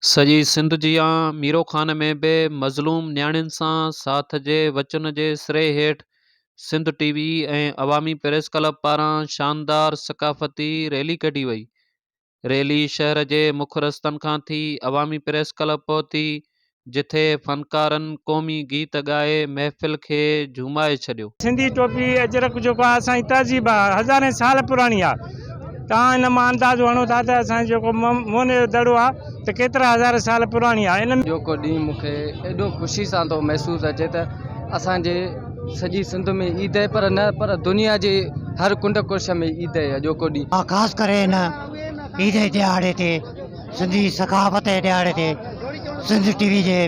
سڄي سنڌ جيان ميرو خان ۾ به مظلوم نياڻين سان ساٿ جي وچن جي سري هيٺ Sindh T V ۽ Awami press club پاران شاندار ثقافتي ريلي ڪڍي وئي. ريلي شهر جي مک رستن کان ٿي عوامي پريس ڪلب پهتي جتي فنڪارن قومي گيت ڳائي محفل کي جهومائي ڇڏيو. سنڌي ٽوپي اجرڪ جيڪو آهي اسان جي تهذيب آهي هزارين سال پراڻي آهي توهان ان مان اندازو هڻو ٿا ته اسان جو جيڪو موهن جو دڙو آهي ته ڪيترا هزار سال پراڻي آهي ان. اڄوڪو ڏينهن مون کي ايڏو خوشي سان ٿو محسوس اچي ته اسان جي سڄي سنڌ ۾ عيد آهي پر نه پر دنيا جي هر ڪنڊ ڪڙڇ ۾ عيد آهي اڄوڪو ڏينهن. مان خاص ڪري هن عيد جي ڏهاڙي تي سنڌي ثقافت جي ڏهاڙي تي سنڌ ٽي وي جي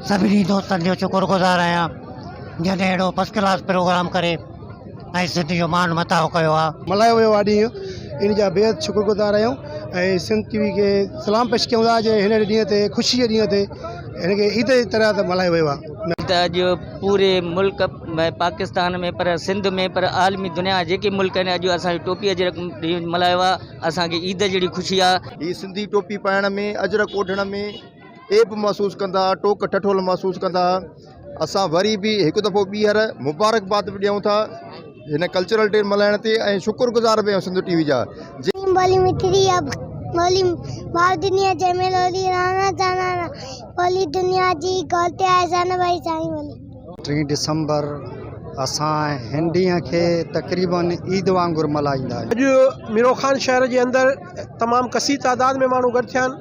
سڀني دوستن جو شڪر گذار آهيان جن اهڙو فرسٽ ڪلاس پروگرام ڪري ۽ سنڌ جو مان مٿانهون ڪيو آهي. ملهايو ويو آهي ڏينهن ان جا بيحد شڪر گذار آهيون ۽ سنڌ ٽي وي کي سلام پيش ڪيون ٿا جي هن ڏينهن تي خوشي جي ڏينهن تي هن کي عيد جي طرح ملهايو ويو آهي. ته اڄ پوري ملڪ ۾ پاڪستان ۾ پر سنڌ ۾ پر عالمي دنيا جيڪي ملڪ آهن اڄ اسان جو ٽوپي اجرڪ ڏينهن ملهايو آهي اسان کي عيد جهڙي خوشي آهي. هي سنڌي ٽوپي پائڻ ۾ اجرڪ اوڍڻ ۾ عيب محسوس ڪندا ها ٽوڪ ٺٺول محسوس ڪندا ها اسان وري به هڪ دفعو ٻيهر مبارڪباد به ڏيون ٿا هن ڪلچرل ڊي ملهائڻ تي ۽ شڪر گذار به آهيون سنڌ ٽي وي جا. ٻولي مٺڙي آ ٻولي ماء ڏني آ جنهن ۾ لولي راڻا جانانا ٻولي دنيا جي گولتي آهي زين ڀائي سائين ٻولي. ٽين ڊسمبر اسان هن ڏينهن کي تقريبن عيد وانگر ملهائيندا آهيون. اڄ ميرو خان شهر جي اندر تمام ڪثير تعداد ۾ ماڻهو گڏ ٿيا آهن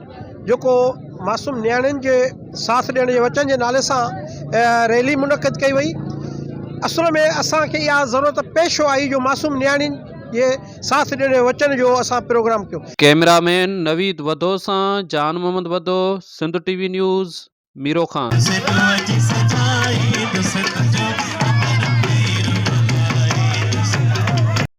جيڪو معصوم نياڻين جي ساٿ ڏيڻ جي وچن جي نالي سان ريلي منعقد ڪئي وئي اصل ۾ اسان کي اها ضرورت پيش آئي جو معصوم نياڻين جي ساٿ ڏيڻ جي وچن جو اسان پروگرام ڪيو. ڪئميرا مين نويد وڌو سان Jan Muhammad Wadho, Sindh T V news, Miro Khan.